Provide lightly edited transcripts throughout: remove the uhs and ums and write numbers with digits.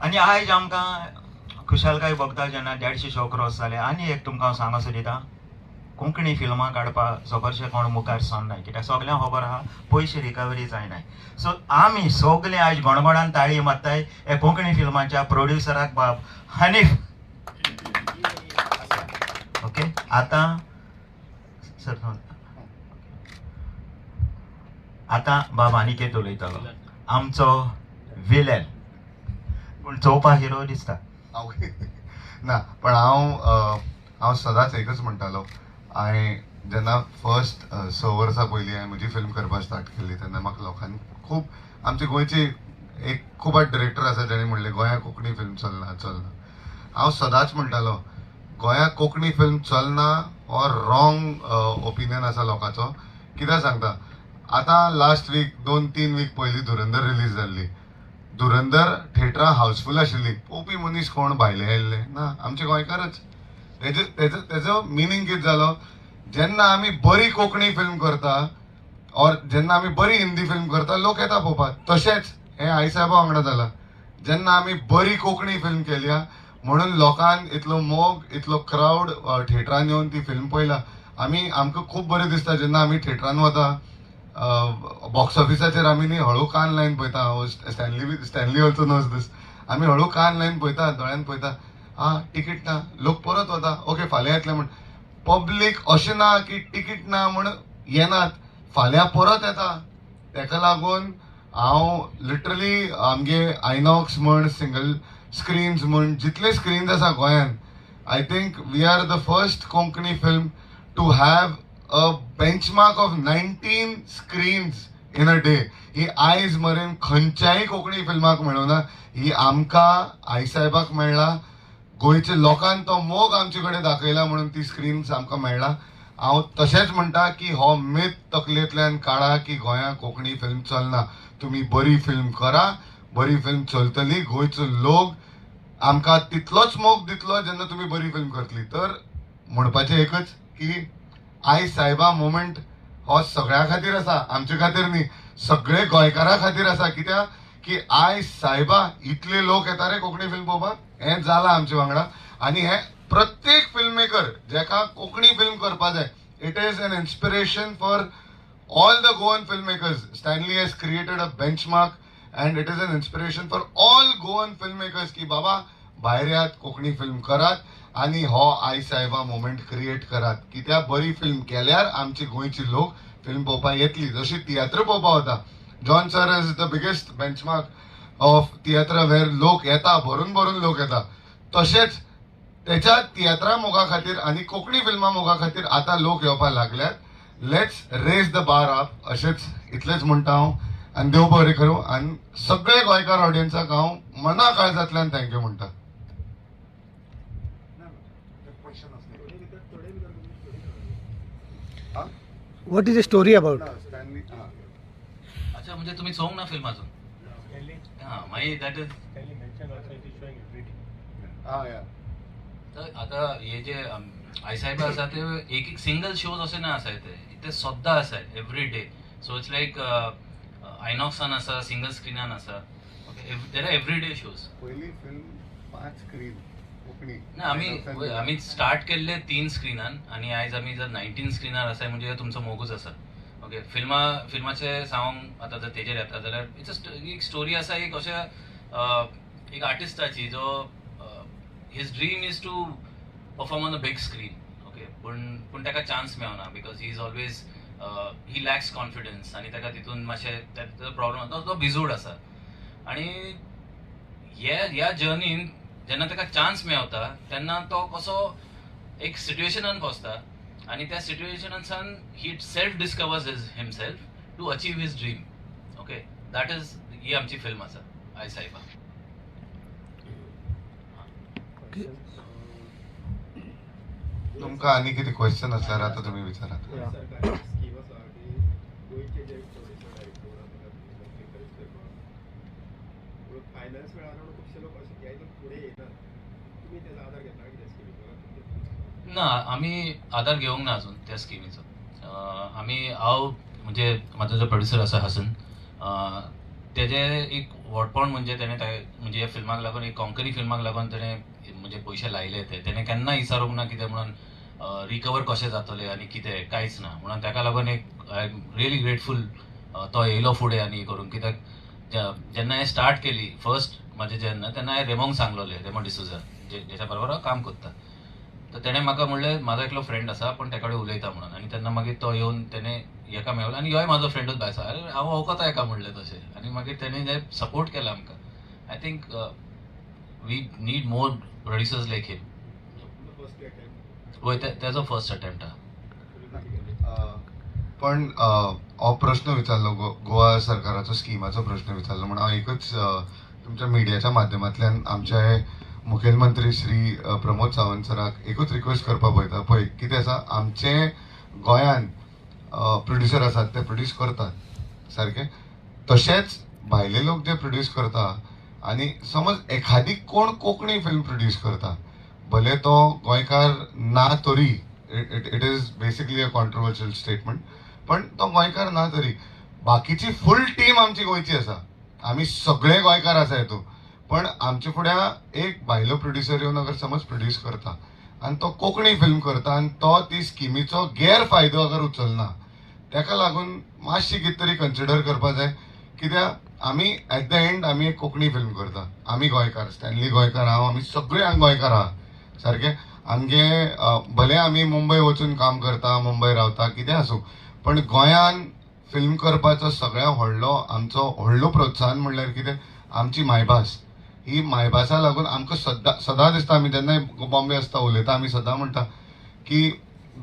आनी आयज आमकां खुशालकाय भोगता जेन्ना 150 शो क्रॉस जाले. आनी एक तुमकां हांव सांगूंक सोदिता, कोंकणी फिल्मां काडपाक जबरशे कोण मुखार सरनाय, कित्याक सगल्यांक खबर आहा पयशे रिकवरी जायनाय. सो आमी सगळे आयज गणगणान ताळी मारताय हे कोंकणी फिल्माच्या प्रोड्युसराक बाब हनीफ. ओके, आतां सर आतां बाब अनिकेत उलयतलो, आमचो विलेन, पूण चोवपा हिरो दिसता. ना, पण हांव हांव सदांच एकच म्हणटालो, हांवें जेन्ना फर्स्ट 6 वर्सां पयलीं हांवें म्हजी फिल्म करपाक स्टार्ट केल्ली तेन्ना म्हाका लोकांनी खूब, आमचे गोंयचे एक खूब डिरेक्टर आसा जेणे म्हणलें गोंया कोंकणी फिल्म चलना चलना. हांव सदांच म्हणटालो गोंया कोंकणी फिल्म चलना हो रॉंग ओपिनियन आसा लोकांचो. कित्याक सांगता, आतां लास्ट वीक 2-3 वीक पयलीं धुरंधर रिलीज जाल्ली. धुरंधर थिएटरां हावसफूल आशिल्ली, पळोवपी मनीस कोण भायले आयिल्ले ना, आमचे गोंयकारच. तेजो तेजो तेजो मिनींग कितें जालो, जेन्ना आमी बरी कोंकणी फिल्म करता ऑर जेन्ना आमी बरी हिंदी फिल्म करता लोक येता पळोवपाक. तशेंच हें आई साहेबा वांगडा जालां, जेन्ना आमी बरी कोंकणी फिल्म केल्या म्हणून लोकांक इतलो मोग, इतलो क्रावड थिएटरान येवन ती फिल्म पळयला. आमी आमकां खूब बरें दिसता जेन्ना आमी थिएटरान वता, बॉक्स ऑफिसाचेर आमी न्ही हळू कान लायन पळयता. स्टॅनली ऑल्सो नोज दीस. आमी हळू कान लायन पळयता, दोळ्यान पळयता, आं तिकीट ना, लोक परत वता, ओके फाल्यां येतले म्हण. पब्लीक अशें ना की तिकीट ना म्हण येनात, फाल्यां परत येता. तेका लागून हांव लिटरली आमगे आयनॉक्स म्हण, सिंगल स्क्रीन्स म्हण, जितले स्क्रीन्स आसा गोंयान, I think we are the first Konkani film to have a benchmark of 19 screens in a day. ही आयज मरेन खंयच्याय कोंकणी फिल्माक मेळना, ही आमकां आई साहेबाक मेळ्ळा. गोंयच्या लोकान तो मोग आमचे कडेन दाखयला म्हणून ती स्क्रीन्स आमकां मेळ्ळा. हांव तशेंच म्हणटा की हो मीथ तकलेंतल्यान काडा की गोंयांत कोंकणी फिल्म चलना. तुमी बरी फिल्म करा, बरी फिल्म चलतली, गोंयचो लोक आमकां तितलोच मोग दितलो जेन्ना तुमी बरी फिल्म करतली. तर म्हणपाचें एकच की आई साहेबा मोमेंट हो सगळ्या खातीर आसा, आमचे खातीर न्ही, सगळे गोंयकारां खातीर आसा. कित्याक की आई साहेबा इतले लोक येता रे कोंकणी फिल्म पळोवपाक, हें जालां आमचे वांगडा. आनी हें प्रत्येक फिल्म मेकर जेका कोंकणी फिल्म करपा जाय, it is an inspiration for all the Goan film makers. Stanley has created a benchmark and it is an inspiration for all Goan film makers की बाबा भायर येयात, कोंकणी फिल्म करात आनी हो आई साहेबा मोमेंट क्रिएट करात. कित्याक बरी फिल्म केल्यार आमची गोंयची लोक फिल्म पळोवपाक येतली. जशी तियात्र पळोवपाक वता, John sir is the biggest benchmark of तियात्र वेर लोक येता, भरून भरून लोक येता. तशेंच तेच्या तियात्रा मोगा खातीर आनी कोंकणी फिल्मां मोगा खातीर आतां लोक येवपाक लागल्यात. Let's raise the bar up, अशेंच इतलेंच म्हणटा हांव. आनी देव बरें करूं आनी सगळे गोंयकार ऑडियन्साक हांव मना काळजांतल्यान thank you म्हणटा. What is the story about? अच्छा, म्हणजे तुम्ही चोवंक ना फिल्म अजून? हां, मागीर that is तर आता हे जे आई साहेब आसा ते एक एक सिंगल शोज अशें ना आसाय, ते ते सद्दां आसाय every day. So it's like आयनॉक्सान आसा, सिंगल स्क्रिनान आसा, okay, there are every day shows. पयली फिल्म 5 स्क्रीन कोंकणी. ना, आमी आमी स्टार्ट केल्ले 3 स्क्रिनान आनी आयज आमी जर 19 स्क्रिनार आसाय म्हणजे तुमचो मोगूच आसा. ओके, फिल्माचें सांगूंक आतां जर तेजेर येता जाल्यार it's एक स्टोरी आसा, एक अशें एक आर्टिस्टाची जो his dream is to perform on a big screen. Okay, पूण ताका चान्स मेळना because he is always he lacks confidence आनी ताका तितून मातशें ताचो प्रॉब्लम आसा, तो भिजूड आसा. आनी ह्या जर्नीन जेन्ना ताका चान्स मेवता तेन्ना तो कसो एक सिट्युएशनान पोचता आनी त्या सिट्युएशनासान he self discovers his himself to achieve his dream. Okay, that is ही आमची फिल्म आसा आई साहेबा. तुमकां आनी कितें क्वेश्चन आसल्यार आतां तुमी विचारात. ना, आमी आदार घेवंक ना अजून त्या स्किमीचो. आमी हांव म्हणजे म्हाजो जो प्रोड्युसर आसा हसन, तेजे एक व्हडपण म्हणजे तेणे म्हणजे ह्या फिल्माक लागून, एक कोंकणी फिल्माक लागून तेणे म्हणजे पयशे लायले ते तेणे केन्ना विचारूंक ना कितें म्हणून रिकवर कशें जातलें आनी कितें, कांयच ना. म्हणून ताका लागून एक I am really grateful तो येयलो फुडें आनी करूंक. कित्याक जेन्ना हांवें स्टार्ट केली फर्स्ट म्हाजें जेन्ना, तेन्ना हांवें रेमोंक सांगलोलें, रेमो डिसोजा जेच्या बरोबर हांव काम करता, तर तेणें म्हाका म्हणलें म्हाजो एकलो फ्रेंड आसा पूण तेका कडेन उलयता म्हणून. आनी तेन्ना मागीर तो येवन तेणें हेका मेळलो आनी ह्योय म्हाजो फ्रेंडूच भायर आसा, अरे हांव वळखता हेका म्हणलें तशें. आनी मागीर तेणें जे सपोर्ट केला आमकां. I think we need more producers like him. वय, तेजो फर्स्ट अटेम्प्ट आहा. पण हो प्रश्न विचारलो, गोवा सरकाराचो स्किमाचो प्रश्न विचारलो म्हणून हांव एकच तुमच्या मिडियाच्या माध्यमांतल्यान आमचे मुखेलमंत्री श्री प्रमोद सावंत सराक एकूच रिक्वेस्ट करपाक पळयता. पळय कितें आसा, आमचे गोंयान प्रोड्युसर आसात ते प्रोड्यूस करतात सारके, तशेंच भायले लोक जे प्रोड्यूस करता आनी समज एखादी कोण कोंकणी फिल्म प्रोड्यूस करता, भले तो गोंयकार ना तरी, it is basically a controversial statement, पण तो गोंयकार ना तरी बाकीची फूल टीम आमची गोंयची आसा, आमी सगळे गोंयकार आसा हितून. पण आमचे फुड्या एक भायलो प्रोड्युसर येवन अगर समज प्रोड्यूस करता आनी तो कोंकणी फिल्म करता आनी तो ती स्किमीचो गैरफायदो अगर उचलना, ताका लागून मातशी कितें तरी कन्सिडर करपा जाय. कित्याक आमी एट the and आमी एक कोंकणी फिल्म करता, आमी गोंयकार, स्टॅनली गोंयकार, हांव, आमी सगळे हांगा गोंयकार आहा सारके. आमगे भले आमी मुंबय वचून काम करता, मुंबय रावता, कितें आसूं, पण गोंयान फिल्म करपाचो सगळ्यांत व्हडलो आमचो व्हडलो प्रोत्साहन म्हणल्यार कितें, आमची मायभास. ही मायभासा लागून आमकां सदां सदां दिसता, आमी जेन्ना बॉम्बे आसता उलयता, आमी सदां म्हणटा की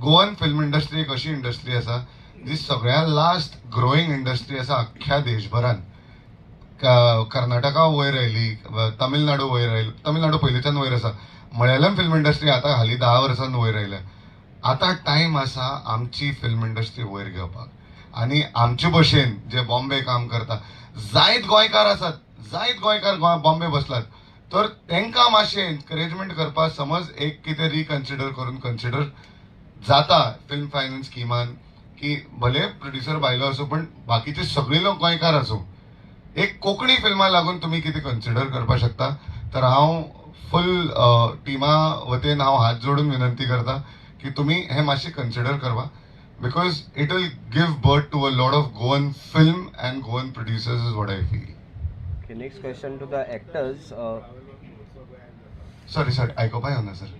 गोवन फिल्म इंडस्ट्री एक अशी इंडस्ट्री आसा जी सगळ्यांत लास्ट ग्रोईंग इंडस्ट्री आसा अख्ख्या देशभरान. कर्नाटका वयर आयली, तमिळनाडू वयर आयली, तमिळनाडू पयलींच्यान वयर आसा, मलयाळम फिल्म इंडस्ट्री आतां हालीं 10 वर्सां वयर आयल्या. आतां टायम आसा आमची फिल्म इंडस्ट्री वयर घेवपाक. आनी आमचे भशेन जे बॉम्बे काम करता जायत गोंयकार आसात, जायत गोंयकार बॉम्बे बसलात, तर तांकां मातशें एनकरेजमेंट करपाक समज एक कितें रिकन्सिडर करून कन्सिडर जाता फिल्म फायनान्स स्किमान की भले प्रोड्युसर भायलो आसूं पण बाकीचे सगळे लोक गोंयकार आसूं, एक कोंकणी फिल्मा लागून तुमी कितें कन्सिडर करपाक शकता. तर हांव फूल टिमा वतीन हांव हात जोडून विनंती करता की तुमी हें मातशें कन्सिडर करपा, because it will give birth to a lot of Goan film and Goan producers is what I feel. Okay, next question to the actors. Sorry sorry, आयकोपा येवना सर.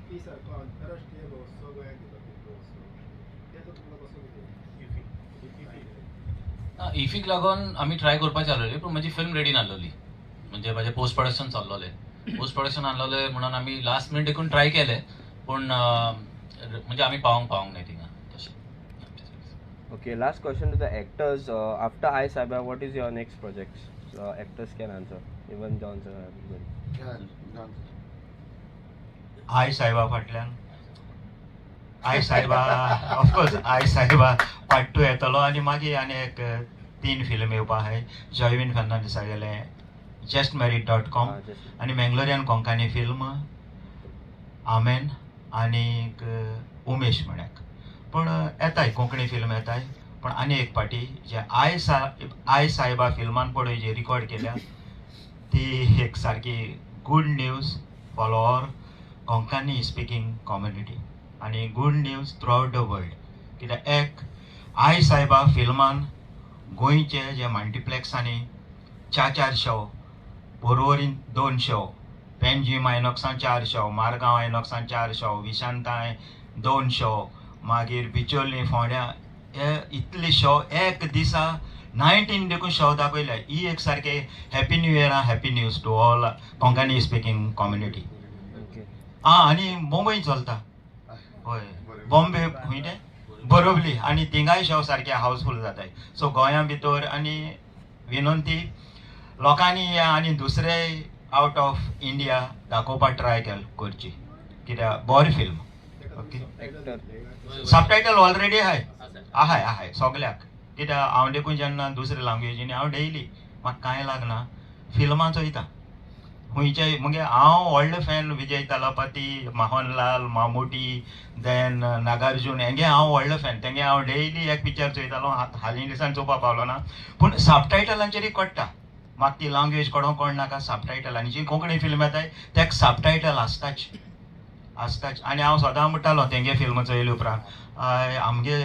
इफीक लागून आमी ट्राय करपाची आसलेली, पूण म्हजी फिल्म रेडी नासलेली, म्हणजे म्हाजें पोस्ट प्रोडक्शन चल्लोलें, पोस्ट प्रोडक्शन आसलेलें म्हणून आमी लास्ट मिनट देखून ट्राय केलें, पूण म्हणजे आमी पावोंक पावोंक नाय थिंगा तशें. Okay, last question to the actors. After I Saiba, what is your next project? Actors can answer, even John sir. I Saiba फाटल्यान, I Saiba of course I Saiba part 2 येतलो आनी मागीर आनी एक 3 फिल्म येवपा आहाय. जॉयवीन फर्नांडीसा गेलें जस्ट मॅरीड .com आनी मेंगलोरियन कोंकणी फिल्म आमेन आनीक उमेश म्हण्याक पूण येताय कोंकणी फिल्म येताय. पूण आनी एक पाटी जे I सायबा फिल्मान पळय जे रिकॉर्ड केल्या ती एक सारकी good news for all Konkani speaking community आनी good news throughout the world. कित्याक एक I सायबा फिल्मान गोंयचे जे मल्टिप्लेक्सांनी 4-4 शो, पोरवरीन 2 शो, पेंजीम आयनॉक्सान 4 शो, मारगांव आयनॉक्सान 4 शो, विशांताय 2 शो, मागीर बिचोली फोंड्या, हे इतले शो एक दिसा 19 देखून शो दाखयले. ही एक सारके happy new year, happy news to all Konkani speaking community. आं, आनी मुंबय चलता, हय बॉम्बे खंय तें बरोबली, आनी थिंगाय शो सारके हावसफूल जाताय. सो गोंया भितर आनी विनंती लोकांनी आनी दुसरे आवट ऑफ इंडिया दाखोवपाक ट्राय करची, कित्याक बरी फिल्म. ओके, सबटायटल ऑलरेडी आहाय आहाय आहाय सगल्याक. कित्याक हांव देखून जेन्ना दुसरे लँग्वेजीनी हांव डेली म्हाका कांय लागना फिल्मां चोयता खंयचे. मगे हांव व्हडलो फॅन विजय तलापती, मोहनलाल, मामुटी, देन नागार्जून हेंगे हांव व्हडलो फॅन. तेंगे हांव डेली एक पिक्चर चोयतालो. हालीं दिसान चोवपाक पावलो ना, पूण सबटायटलांचेरूय कळटा. म्हाका ती लँग्वेज कोणूक कोण नाका, सबटायटल. आनी जी कोंकणी फिल्म येताय तेका सबटायटल आसताच आसताच. आनी हांव सदां म्हणटालो तेंगे फिल्म चोयले उपरांत, आमगे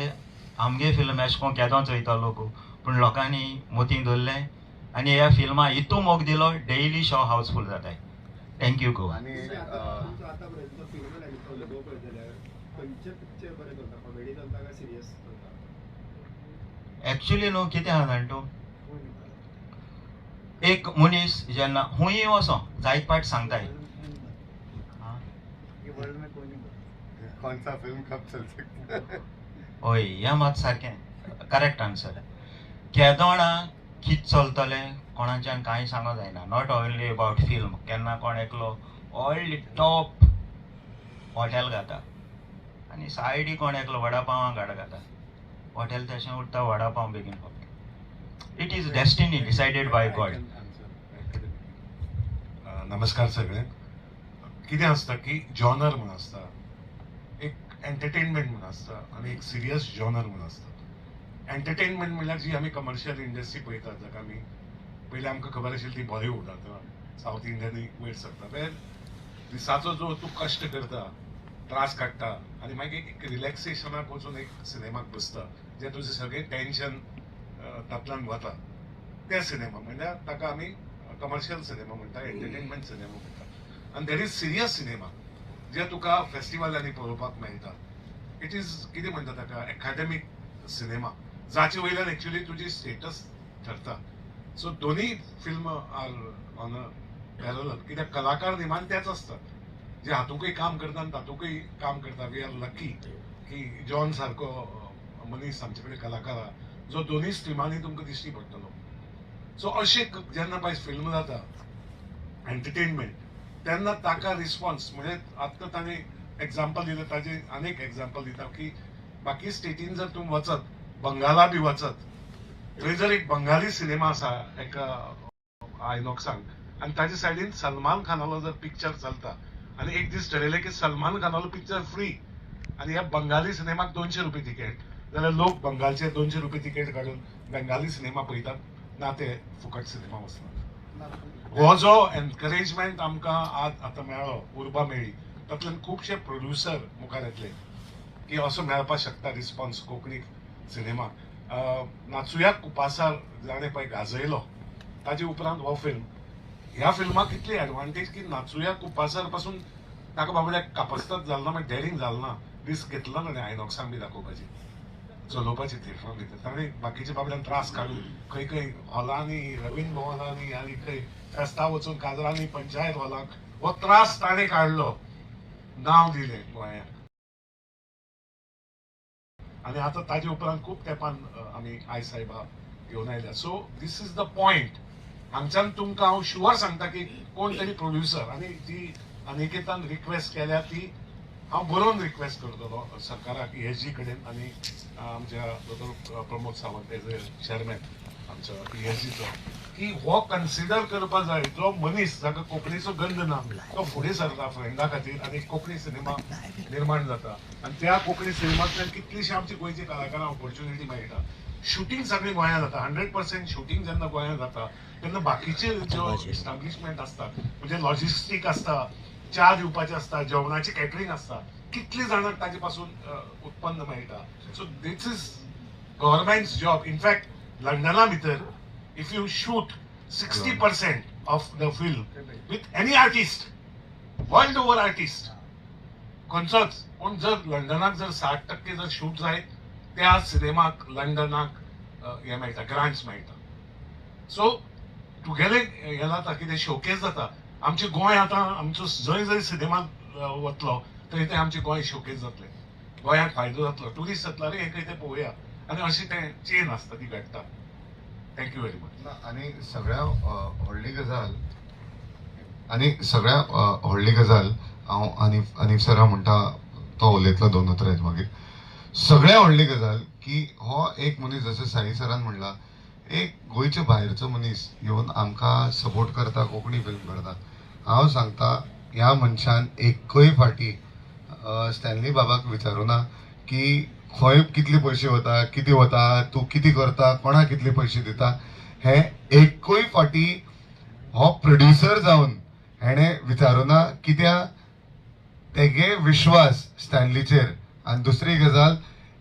आमगे फिल्म एशें कोन्न केदो चोयता लोक, पूण लोकांनी मोती दवरलें आनी ह्या फिल्मा इतू मोग दिलो, डेली शो हावसफूल जाताय. Thank you Goa. आनी एक्चुली न्हू कितें आहा जाण तूं, एक मनीस जेन्ना हुंय वचो जायत पाट सांगताय कौन सा फिल्म कब चल सकता. हय, हें मात सारकें करेक्ट आन्सर. केदोणा कितें चलतलें कोणाच्यान कांय सांगो जायना. Not only about film, केन्ना कोण एकलो व्हडली टॉप हॉटेल घाता आनी सायडी कोण एकलो वडा पावां गाड घाता, हॉटेल तशें उरता, वडा पाव बेगीन पावता. It is destiny decided by God. नमस्कार सगळ्यांक. कितें आसता की जॉनर म्हूण आसता, एक एंटरटेनमेंट म्हूण आसता आनी एक सिरियस जॉनर म्हूण आसता. एंटरटेनमेंट म्हणल्यार जी आमी कमर्शियल इंडस्ट्री पळयतात, जाका आमी पयलीं आमकां खबर आशिल्ली ती बॉलिवूड, आतां सावथ इंडियनूय वयर सरता. वेर दिसाचो जो तूं कश्ट करता, त्रास काडटा आनी मागीर एक रिलॅक्सेशनाक वचून एक सिनेमाक बसता, जें तुजें सगळें टेंशन तातूंतल्यान वता, ते सिनेमा म्हणल्यार ताका आमी कमर्शियल सिनेमा म्हणटा, एंटरटेनमेंट सिनेमा म्हणटा. आनी there is serious cinema जे तुका फेस्टिवलांनी पळोवपाक मेळटा. It is कितें म्हणटा ताका, एकाडेमीक सिनेमा, जाचे वयल्यान एक्चुली तुजी स्टेटस ठरता. सो दोनूय film are on a parallel, कित्याक कलाकार निमान तेच आसतात जे हातूंकय काम करता आनी तातूंकय काम करता. We are lucky की जॉन सारको मनीस आमचे कडेन कलाकार आहा जो दोनूय स्ट्रिमांनी तुमकां दिश्टी पडटलो. सो अशें जेन्ना पळय फिल्म जाता एंटरटेनमेंट, तेन्ना ताका रिस्पॉन्स म्हणजे आतां ताणें एग्जाम्पल दिलें, ताजें आनीक एग्जाम्पल दिता की बाकी स्टेटीन जर तूं वचत, बंगाला बी वचत, थंय जर एक बंगाली सिनेमा आसा एका आयनॉक्सांक आनी ताजे सायडीन सलमान खानालो जर पिक्चर चलता आनी एक दीस ठरयलें की सलमान खानालो पिक्चर फ्री आनी ह्या बंगाली सिनेमाक 200 रुपये तिकेट, जाल्यार लोक बंगालचे 200 रुपये तिकेट काडून बेंगाली सिनेमा पळयतात, ना ते फुकट सिनेमा वचनात. हो जो एनकरेजमेंट आमकां आज आतां मेळ्ळो, उर्बा मेळ्ळी, तातूंतल्यान खुबशे प्रोड्युसर मुखार येतले की असो मेळपाक शकता रिस्पॉन्स कोंकणी सिनेमाक. नाचुया कुपासार जाणें पळय गाजयलो, ताजे उपरांत हो फिल्म, ह्या फिल्माक कितली एडवांटेज की नाचुया कुपासार पासून ताका बाबड्याक कापस्ताद जालो ना, मागीर डेरिंग जालो ना, रिस्क घेतलो ना आयनॉक्सांक बी दाखोवपाची, चलोवपाची थिएटरां भितर. ताणें बाकीच्या बाबड्यान त्रास काडून खंय खंय हॉलांनी, रवींद्र भवनांनी आनी खंय फेस्ता वचून काजरांनी, पंचायत हॉलांक हो त्रास ताणें काडलो, नांव दिलें गोंयाक. आनी आतां ताजे उपरांत खूब तेंपान आमी I साहेबा घेवन आयल्या. So this is the point. हांगच्यान तुमकां हांव शुअर सांगता की कोण तरी प्रोड्युसर, आनी जी अनिकेतान रिक्वेस्ट केल्या ती हांव बरोवन रिक्वेस्ट करतलो सरकाराक, ESG कडेन आनी आमच्या doctor Pramod Sawant as a chairman आमच्या ESGचो, की हो कन्सिडर करपा जाय. जो मनीस जाका कोंकणीचो गंध ना तो फुडें सरता फ्रेंडा खातीर आनी कोंकणी सिनेमा निर्माण जाता आनी त्या कोंकणी सिनेमांतल्यान कितलीशी आमची गोंयची कलाकारांक ऑपॉर्च्युनिटी मेळटा. शुटींग सगळें गोंयांत जाता, 100% शुटींग जेन्ना गोंयांत जाता तेन्ना बाकीचे ज्यो इस्टाब्लिशमेंट आसता, म्हणजे लॉजिस्टीक आसता, च्या दिवपाचें आसता, जेवणाचें कॅटरींग आसता, कितली जाणांक ताजे पासून उत्पन्न मेळटा. So this is government's job. In fact लंडना भितर if you shoot 60% of the film with any artist, world over artist खंयचोच, पूण जर लंडनाक जर 60% जर शूट जायत त्या सिनेमाक लंडनाक हें मेळटा, ग्रांट्स मेळटा. सो तुगेलें हें जाता कितें शोकेस जाता आमचें गोंय. आतां आमचो जंय जंय सिनेमा वतलो थंय थंय आमचें गोंय शोकेस जातलें, गोंयाक फायदो जातलो, ट्युरिस्ट जातलो, आरे हें खंय तें पळोवया, आनी अशें तें चेन आसता ती घडटा. Thank you very much. आनी सगळ्या व्हडली गजाल, आनी सगळ्या व्हडली गजाल हांव आनी सरा म्हणटा तो उलयतलो दोन उतरां मागीर. सगळ्या व्हडली गजाल की हो एक मनीस, जशें साई सरान म्हणला, एक गोंयच्या भायरचो मनीस येवन आमकां सपोर्ट करता, कोंकणी फिल्म करता. हांव सांगता ह्या मनशान एकय फाटी स्टॅनली बाबाक विचारूना की खंय कितले पयशे वता, कितें वता, तूं कितें करता, कोणाक कितले पयशे दिता. हें एकूय फाटी हो प्रोड्युसर जावन हेणें विचारूना, कित्याक तेगे विश्वास स्टॅनलीचेर. आनी दुसरी गजाल,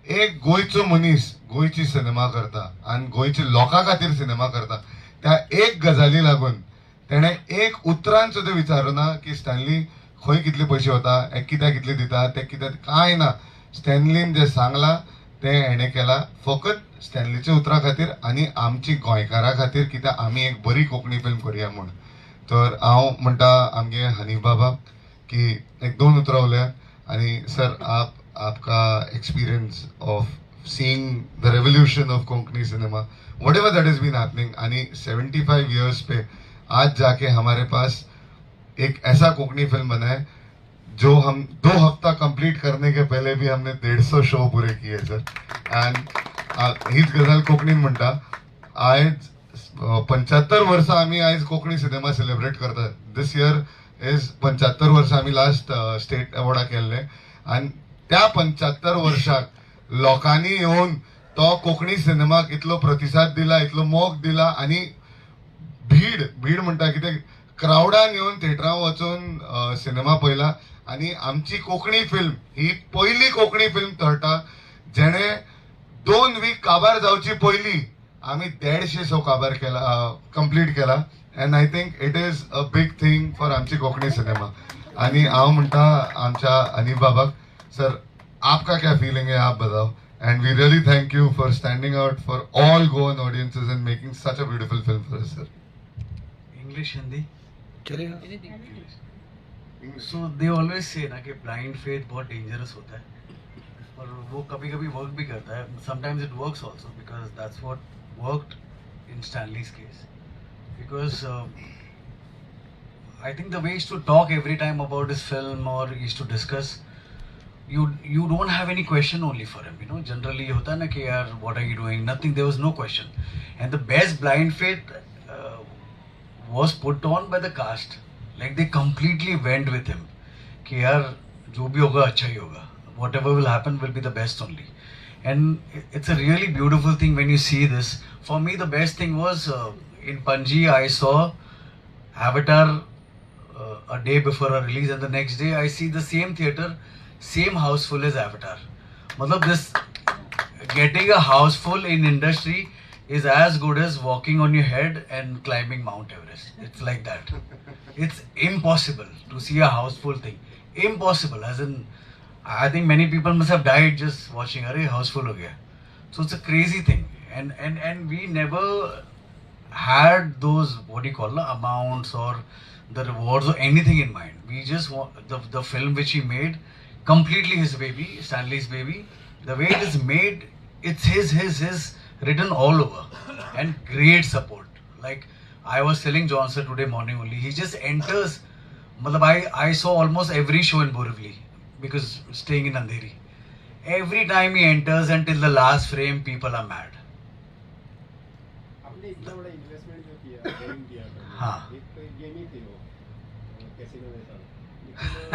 एक गोंयचो मनीस गोंयची सिनेमा करता आनी गोंयच्या लोकां खातीर सिनेमा करता, त्या एक गजाली लागून तेणें एक उतरान सुद्दां विचारूना की स्टॅनली खंय कितले पयशे वता, हे कित्याक कितले दिता, ते कित्याक, कांय ना. स्टॅनलीन जें सांगलां तें हेणें केलां, फकत स्टॅनलीच्या उतरां खातीर आनी आमची गोंयकारां खातीर, कित्याक आमी एक बरी कोंकणी फिल्म करुया म्हूण. तर हांव म्हणटा आमगे हनीफ बाबा की एक दोन उतरां उलया. आनी सर, आप आपका experience of seeing the revolution of Konkani cinema, whatever that is been happening, आणि 75 इयर्स पे आज जाके हमारे पास एक ऐसा कोंकणी फिल्म बना है जो हम 2 हफ्ता कंप्लीट करने के पहले भी हमने 150 शो पूरे किए सर. अँड हीच गजाल कोंकणीन म्हणटा, आयज 75 वर्सां आमी आयज कोंकणी सिनेमा सेलिब्रेट करतात. दीस इयर is 75 वर्सां आमी लास्ट स्टेट अवॉर्डा केल्ले आनी त्या 75 वर्साक लोकांनी येवन तो कोंकणी सिनेमाक इतलो प्रतिसाद दिला, इतलो मोग दिला आनी भीड भीड म्हणटा कितें, क्रावडान येवन थिएटरान वचून सिनेमा पळयला. आनी आमची कोंकणी फिल्म ही पयली कोंकणी फिल्म थरता जेणे 2 वीक काबार जावची पयली आमी 150 शो काबार केला, कंप्लीट केला. And I think it is a big thing for आमची कोंकणी सिनेमा. आणि हांव म्हणटा आमच्या हनीफ बाबाक, सर, आपका क्या फीलिंग है, आप बताओ. And we really thank you for standing out for all Goan audiences and making such a beautiful film for us, sir. English, Hindi? चलेगा. सो they always say ना कि ब्लाइंड फेथ बहुत dangerous होता है और वो कभी कभी work भी करता है. Sometimes it works also, because that's what worked in Stanley's case, because I think the way used to talk every time about his film or used to discuss, you don't have any question only for him. Generally होता है ना कि यार, what are you doing? Nothing. There was no question. And the best blind faith was put on by the cast. Like, they completely went with him कि यार, जो भी होगा अच्छा ही होगा, whatever will happen will be the best only. And it's a really beautiful thing when you see this. For me, the best thing was in Panji, I saw Avatar a day before our release, and the next day I see the same theater, same house full as Avatar. मतलब, this getting a house full in industry is as good as walking on your head and climbing Mount Everest. It's like that. It's impossible to see a house full thing. Impossible, as in, I think many people must have died just watching. अरे, house full हो Gaya. So it's a crazy thing, and we never had those, what do you call, amounts or the rewards or anything in mind. We just want the film which he made, completely his baby, Stanley's baby. The way it is made, it's his written all over, and great support. Like I was telling John sir today morning only, he just enters. मतलब, I saw almost every show in Borivali because staying in Andheri. Every time he enters, until the last frame, people are mad. आपने इतना बड़ा investment जो किया, game किया था, एक तो game ही थी वो casino जैसा,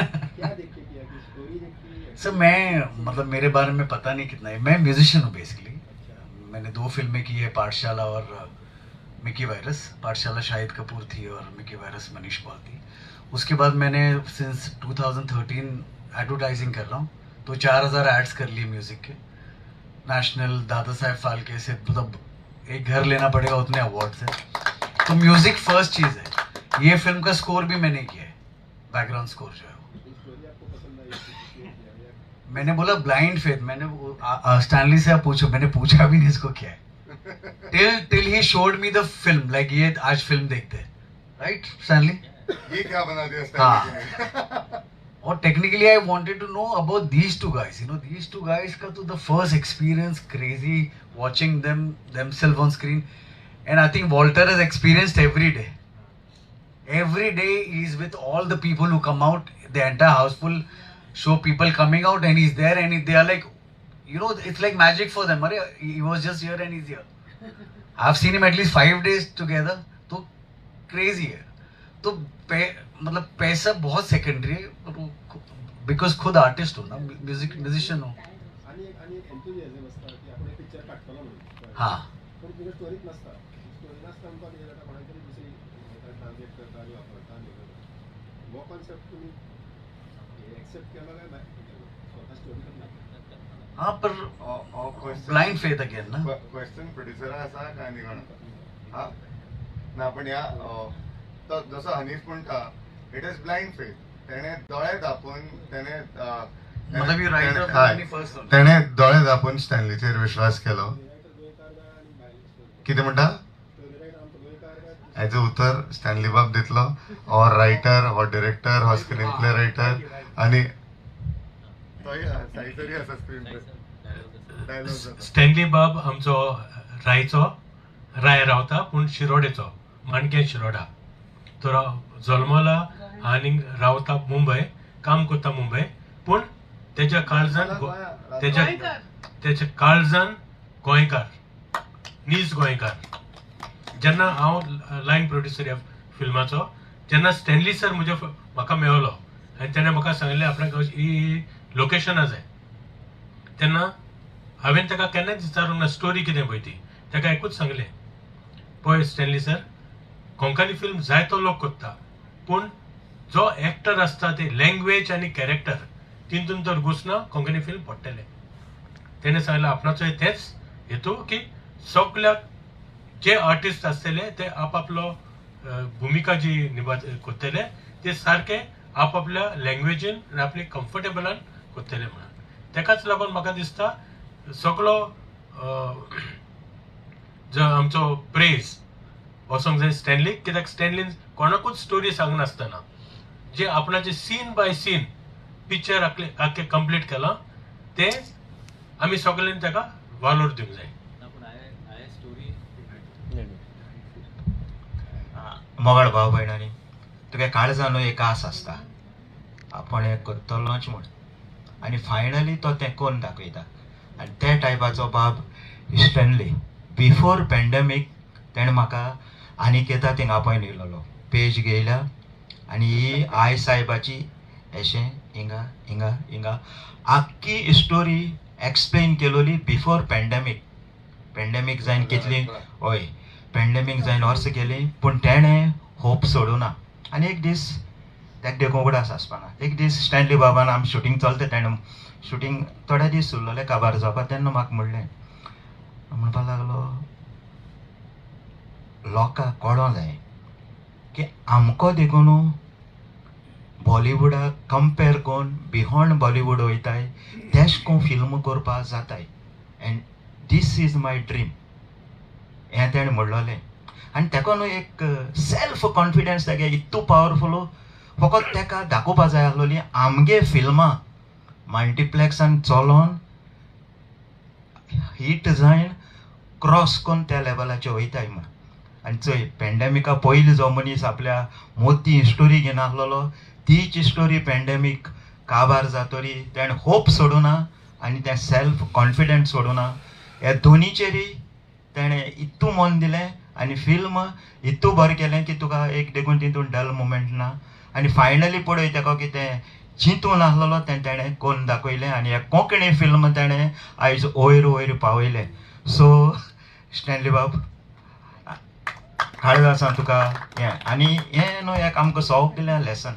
लेकिन क्या देख के किया, कि स्टोरी देखी? सर, मैं मतलब मेरे बारे में पता नहीं कितना है. मैं म्यूजिशियन हूँ बेसिकली. मैंने दो फिल्में की है, पाठशाला और मिकी वायरस. पाठशाला शाहिद कपूर थी और मिकी वायरस मनीष पॉल थी. उसके बाद मैंने सिंस 2013 एडवर्टाइजिंग कर रहा हूँ, तो 4000 एड्स कर लिए music K. National, Dada Saheb Phalke से, मतलब एक घर लेना पड़ेगा उतने अवार्ड से. तो म्यूज़िक फर्स्ट चीज़ है. ये फिल्म का स्कोर भी मैंने किया है, बैकग्राउंड स्कोर जो है वो. स्टोरी आपको पसंद आई इसलिए किया या? मैंने बोला ब्लाइंड फेथ. मैंने स्टैनली से आप पूछो, मैंने पूछा भी नहीं इसको क्या है, till he showed me the film, like ये आज फिल्म देखते हैं, राइट स्टैनली? ये क्या बना दिया स्टैनली ने? और technically I wanted to know about these two guys, these two guys का तो the first experience, crazy watching them themself on screen. And I think Walter has experienced every day. Every day he's with all the people who come out, the entire house full show, people coming out and he's there, and they are like, it's like magic for them. अरे, he was just here and he's here. I've seen him at least 5 days together. तो crazy है. तो मतलब पैसा बहुत secondary Hai, because खुद artist हो ना, music musician हो. आणि एक एन्थुजियाझम असता की आपण एक पिक्चर काडटलो म्हणून. हाँ. पूण तुमच्या स्टोरीत नासता, स्टोरी नासता. सांगपाक कितें जाता, कोणाक तरी दुसरी ट्रान्सलेट करता आनी वापरता आनी करता. हो कॉन्सेप्ट तुमी एक्सेप्ट केलो काय स्वता स्टोरी? हाँ, पर ब्लाइंड फेथ अगेन ना. क्वेश्चन प्रोड्युसरा आसा काय आनी कोण? हा ना, पण ह्या तो जसो हनीफ म्हणटा, it is blind faith. तेणे दोळे धांपून तेणे मतलब you writer first तेणे दोळे धांपून स्टॅनलीचेर विश्वास केलो. कितें म्हणटा? हेजें उतर स्टॅनली बाब दितलो. हो रायटर, हो डिरेक्टर, हो स्क्रीन प्ले रायटर आनी तोय आसा स्क्रीन प्ले. स्टॅनली बाब आमचो रायचो, राय रावता पूण शिरोडेचो, माणक्या शिरोडा. तो जल्मला आनी रावता मुंबय, काम करता मुंबय, पूण तेच्या काळजान तेच्या काळजान गोंयकार, नीज गोंयकार. जेन्ना हांव लायन प्रोड्युसर ह्या फिल्माचो, जेन्ना स्टॅनली सर म्हज्या म्हाका मेळलो आनी तेणें म्हाका सांगलें आपणाक ही लोकेशनां जाय, तेन्ना हांवें ताका केन्नाच विचारूंक ना स्टोरी कितें पळय ती. ताका एकूच सांगलें, पळय स्टॅनली सर, कोंकणी फिल्म जायतो लोक करता, पूण जो एक्टर आसता ते लँग्वेज आनी कॅरेक्टर तितून तर घुसना कोंकणी फिल्म पडटलें. तेणें सांगलें आपणाचो तेच हेतू की सगल्याक जे आर्टिस्ट आसतले ते आपआपलो भुमिका जी निभा करतले ते सारके आपआपल्या लँग्वेजीन आनी आपले कम्फर्टेबलान करतले म्हणून. तेकाच लागून म्हाका दिसता सगलो जो आमचो प्रेज वचोंक जाय स्टॅनलीक, कित्याक स्टॅनलीन कोणाकूच स्टोरी सांगनासतना जे आपणाचे सीन बाय सीन पिक्चर आख्खें कंप्लीट केलां तें आमी सगल्यांनी ताका वालोर दिवंक जाय. मोगाळ भाव भयणांनी, तुगे काळजान एक आस आसता आपूण हें करतलोच म्हूण, आनी फायनली तो तें करून दाखयता. आनी त्या टायपाचो बाब स्टॅनली बिफोर पॅन्डेमीक तेणें म्हाका आनिकेता थिंगा आपयन येयलेलो, पेज घेयल्या आनी ही I सायबाची अशें हिंगा हिंगा हिंगा आख्खी स्टोरी एक्सप्लेन केलोली बिफोर पॅन्डेमीक. पॅन्डेमीक जायन कितली हय पॅन्डेमीक जायन वर्स गेली, पूण तेणें होप सोडूं ना. आनी एक दीस ताका देखून उगडास आसपाना, एक दीस स्टॅनली बाबान आमी शुटींग चलता तेणें शुटींग थोडे दीस उरलेले काबार जावपा, तेन्ना म्हाका म्हणलें, म्हणपाक लागलो लोकांक कळोंक जाय की आमकां देखून बॉलिवूडाक कंपेर करून बियोंड बॉलिवूड वयताय तेश कोन फिल्म करपाक जाताय, and this is my dream हें तेणें म्हणलोलें. आनी तेका न्हू एक सेल्फ कॉन्फिडन्स तेगे इतू पावरफुल, फकत तेका दाखोवपा जाय आसलोली आमगे फिल्मां मल्टिप्लेक्सान चलोन हीट जायन क्रॉस करून त्या लेवलाचेर वयताय म्हूण. आनी चोय पॅन्डेमिका पयलीं जो मनीस आपल्या मोती स्टोरी घेवन आसलेलो तीच स्टोरी पॅन्डेमीक काबार जातरी तेणें होप सोडूना आनी तें सेल्फ कॉन्फिडन्स सोडूना, ह्या दोनीचेरय तेणें इतू मन दिलें आनी फिल्म इतू बरें केलें की तुका एक देखून तितून डल मुमेंट ना. आनी फायनली पळय तेका कितें चिंतून आसलेलो तें तेणें करून दाखयलें आनी ह्या कोंकणी फिल्म तेणें आयज वयर वयर पावयलें. सो स्टॅनली बाब काळजा आसा तुका हें, आनी हें न्हू एक आमकां सगळ्यांक lesson.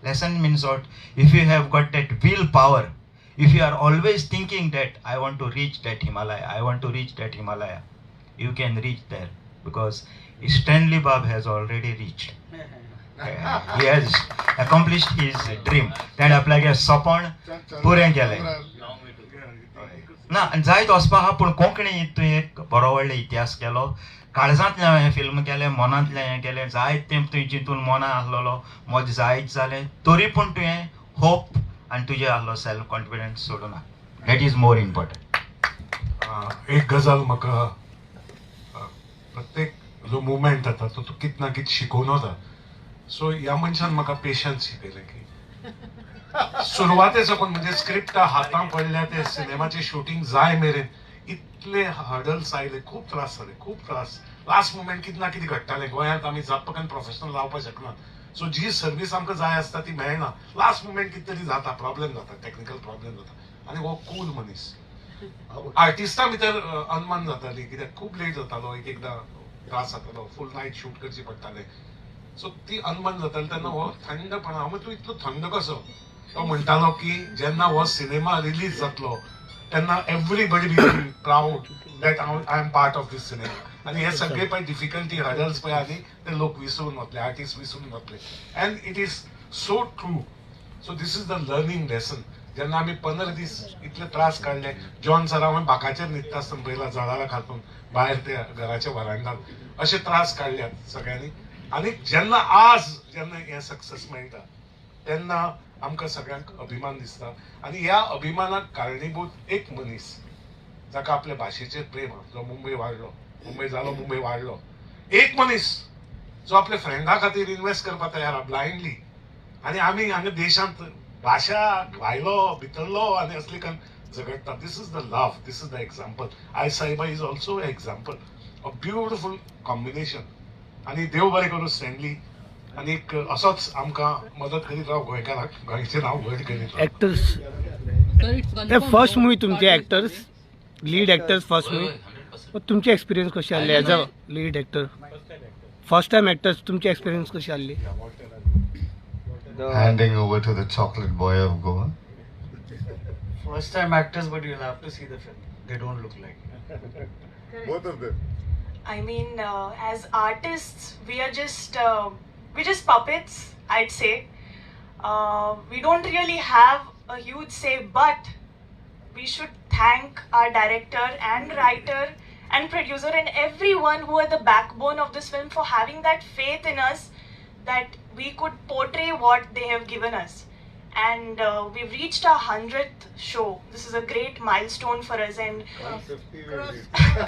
Lesson means what? If you have got that will power, if you are always thinking that I want to reach that Himalaya, I want to reach that Himalaya, you can reach there because Stanley Bab has already reached. He has accomplished his dream. तेणें आपल्यागे सपन पुरें केलें ना. आनी जायत वचपा आहा, पूण कोंकणी तुवें एक बरो व्हडलो इतिहास केलो. काळजांतल्यान हें फिल्म केलें, मनांतल्यान हें केलें, जायत तेंप तुवें चिंतून मना आसलेलो म्हजें जायत जालें, तरी पूण तुवें होप आनी तुजें आसलो सेल्फ कॉन्फिडन्स सोडूना. That is more important. एक गजाल म्हाका प्रत्येक जो मुवमेंट जाता तो कित ना कित शिकोवन वता. सो ह्या मनशान म्हाका पेशन्स शिकयलें की सुरवाते साकून म्हणजे स्क्रिप्ट हातां पडल्या ते सिनेमाचें शुटींग जाय मेरेन इतले हर्डल्स आयले, खूब त्रास जाले, खूब त्रास. लास्ट मुमेंट कितें ना कितें घडटालें. गोंयांत आमी जातपकान प्रोफेशनल जावपाक शकना, सो जी सर्वीस आमकां जाय आसता ती मेळना. लास्ट मुमेंट कितें तरी जाता, प्रॉब्लेम जाता, टॅक्निकल प्रॉब्लेम जाता. आनी हो कूल मनीस आर्टिस्टां भितर अनमान जाताली कित्याक खूब लेट जातालो एक एकदां. त्रास जातालो, फूल नायट शूट करची पडटाले. सो ती अनमन जाताली तेन्ना हो थंडपणा, हांव तूं इतलो थंड कसो? तो म्हणटालो की जेन्ना हो सिनेमा रिलीज जातलो तेन्ना everybody will be proud that हांव I am part of this cinema. आनी हे सगळे पळय डिफिकल्टी हडल्स पळय आनी ते लोक विसरून वतले, आर्टिस्ट विसरून वतले. And it is so true. So this is the learning lesson. जेन्ना आमी 15 दीस इतले त्रास काडले, जॉन सर हांवें बाकाचेर न्हिदता आसतना पयला झाडाला खातून भायर त्या घराच्या वरांडात अशे त्रास काडल्यात सगळ्यांनी. आनी जेन्ना आज जेन्ना हें सक्सेस मेळटा तेन्ना आमकां सगळ्यांक अभिमान दिसता. आनी ह्या अभिमानाक कारणीभूत एक मनीस जाका आपल्या भाशेचेर प्रेम आसा, जो मुंबय वाडलो, मुंबय जालो, मुंबय वाडलो, एक मनीस जो आपल्या फ्रेंडा खातीर इन्वेस्ट करपाक तयार आसा ब्लायंडली. आनी आमी हांगा देशांत भाशा भायलो भितरलो आनी असली करून झगडटा. This is the love, this is the example. I Sahiba is also example, a beautiful combination. आनी देव बरें करूं स्टॅनली, आनीक असोच आमकां मदत करीत राव, गोंयकाराक गोंयचें नांव व्हड करीत राव. एक्टर्स फर्स्ट मुवी तुमचे, actors lead actors first movie, तुमचे एक्सपिरियन्स कशें आहले as a lead actor? First time actors, तुमचे एक्सपिरियन्स कशें आहली? Handing over to the chocolate boy of Goa. First time actors, but you'll have to see the film. They don't look like it. Both of them. I mean, as artists, we are just we're just puppets, I'd say. We don't really have a huge say, but we should thank our director and writer and producer and everyone who are the backbone of this film for having that faith in us that we could portray what they have given us. And we've reached our 100th show. This is a great milestone for us, and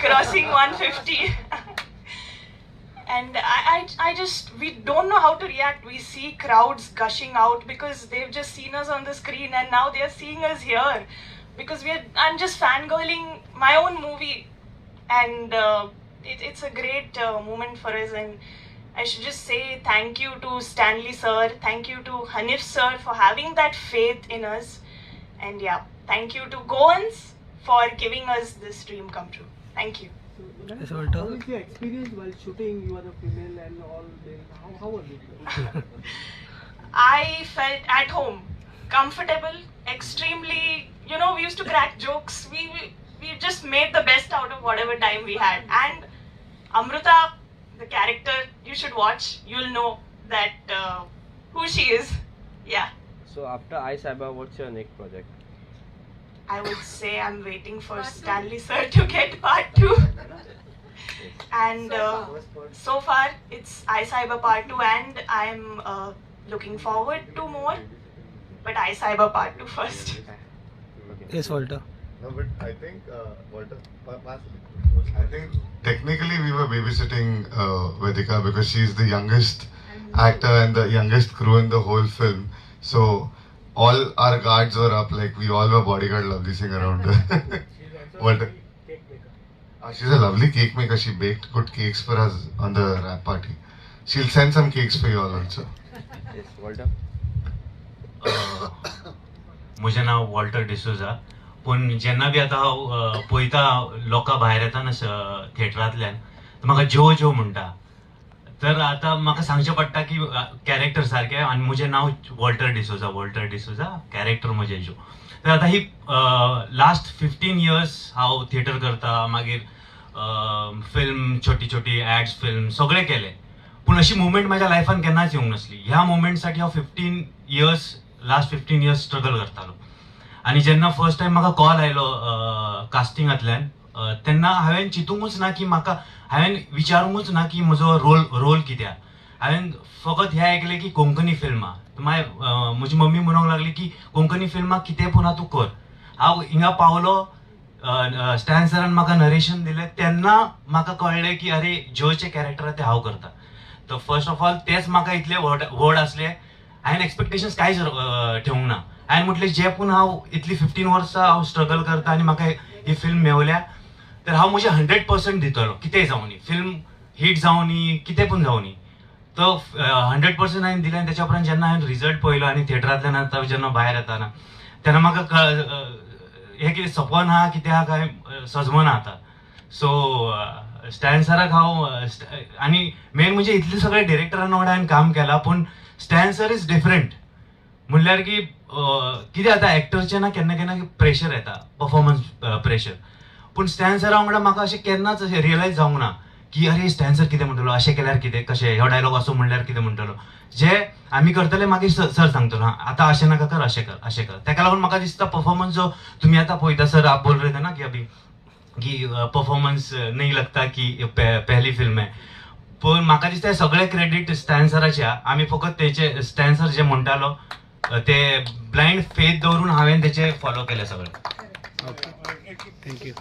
crossing 150. And I just, we don't know how to react. We see crowds gushing out because they've just seen us on the screen and now they are seeing us here because I'm just fangirling my own movie. And it's a great moment for us. And I should just say thank you to Stanley sir, thank you to Hanif sir for having that faith in us. And yeah, thank you to Goans for giving us this dream come true. Thank you. Yes, Walter. How is your experience while shooting? You are a female and all. Then how was it? I felt at home, comfortable, extremely. You know, we used to crack jokes. We just made the best out of whatever time we had. And Amruta, the character, you should watch. You'll know that who she is. Yeah. So after I Sahiba, what's your next project? I would say I'm waiting for Stanley sir to get part 2. And so far it's I Sahiba part 2, and I'm looking forward to more, but I Sahiba part 2 first. Okay. Yes, Walter. No, but I think Walter, pass it. I think technically we were babysitting Vedhika because she's the youngest actor and the youngest crew in the whole film. So all our guards were up, like we all were bodyguard Lovely Singh around her. Walter. She's a lovely cake maker. She baked good cakes for us on the wrap party. She'll send some cakes for you all also. Yes, Walter. म्हजें नांव Walter D'Souza. पूण जेन्ना बी आतां हांव पळयता लोकां भायर येता न्हू थिएटरांतल्यान, म्हाका ज्यो ज्यो म्हणटा, तर आतां म्हाका सांगचें पडटा की कॅरेक्टर सारकें आनी म्हजें नांव Walter D'Souza, Walter D'Souza character म्हजें ज्यो. तर आतां ही लास्ट 15 इयर्स हांव थिएटर करता, मागीर फिल्म, छोटी छोटी ॲड्स फिल्म सगळें केलें, पूण अशी मुवमेंट म्हाज्या लायफान केन्नाच येवंक नासली. ह्या मुवमेंटसाठी हांव 15 इयर्स, लास्ट 15 इयर्स स्ट्रगल करतालो. आनी जेन्ना फर्स्ट टायम म्हाका कॉल आयलो कास्टिंगांतल्यान, तेन्ना हांवें चिंतूंकूच ना की म्हाका, हांवें विचारूंकूच ना की म्हजो रोल कित्याक. हांवें फकत हें आयकलें की कोंकणी फिल्मां. मागीर म्हजी मम्मी म्हणूंक लागली की कोंकणी फिल्मां कितें पूण तूं कर. हांव हिंगा पावलो, स्टॅन सरान म्हाका नरेशन दिलें, तेन्ना म्हाका कळ्ळें की अरे ज्योचें कॅरेक्टर आहा तें हांव करता. तर फर्स्ट ऑफ ऑल तेंच म्हाका इतलें व्हड आसलें. हांवें एक्सपेक्टेशन्स कांयच ठेवूंक ना. हांवें म्हटलें जें पूण हांव इतली 15 वर्सां हांव स्ट्रगल करता आनी म्हाका ही फिल्म मेवल्या, तर हांव म्हजें 100% दितलो, कितेंय जावनी, फिल्म हीट जावनी, कितें पूण जावनी. तो 100% हांवें दिलें. आनी तेच्या उपरांत जेन्ना हांवें रिजल्ट पळयलो आनी थिएटरांतल्यान आतां जेन्ना भायर येताना तेन्ना म्हाका हें कितें सपन आहा कितें आहा काय सजमना आतां. सो स्टॅन सराक हांव आनी मेन म्हणजे इतले सगळे डिरेक्टरां वांगडा हांवें काम केलां, पूण स्टॅन सर is different. म्हणल्यार की कितें जाता, एक्टरचें ना केन्ना केन्ना प्रेशर येता, परफॉर्मन्स प्रेशर. पूण स्टॅन सरा वांगडा म्हाका अशें केन्नाच अशें रियलायज जावंक ना की अरे, स्टॅन सर कितें म्हणटलो, अशें केल्यार कितें, कशें, हो डायलॉग असो म्हणल्यार कितें म्हणटलो. जे आमी करतले, मागीर सर सांगतलो, हां, आतां अशें नाका कर, अशें कर, अशें कर. ताका लागून म्हाका दिसता परफॉर्मन्स जो तुमी आतां पळयता, सर आप बोल रहे थे ना की अभी की परफॉर्मन्स नहीं लगता की पहली फिल्म है, पूण म्हाका दिसता सगळे क्रेडिट स्टॅन सराचे. आमी फकत तेचे, स्टॅन सर जे म्हणटालो ते ब्लायंड फेथ दवरून हांवें तेचे फॉलो केले सगळे. Okay, thank you.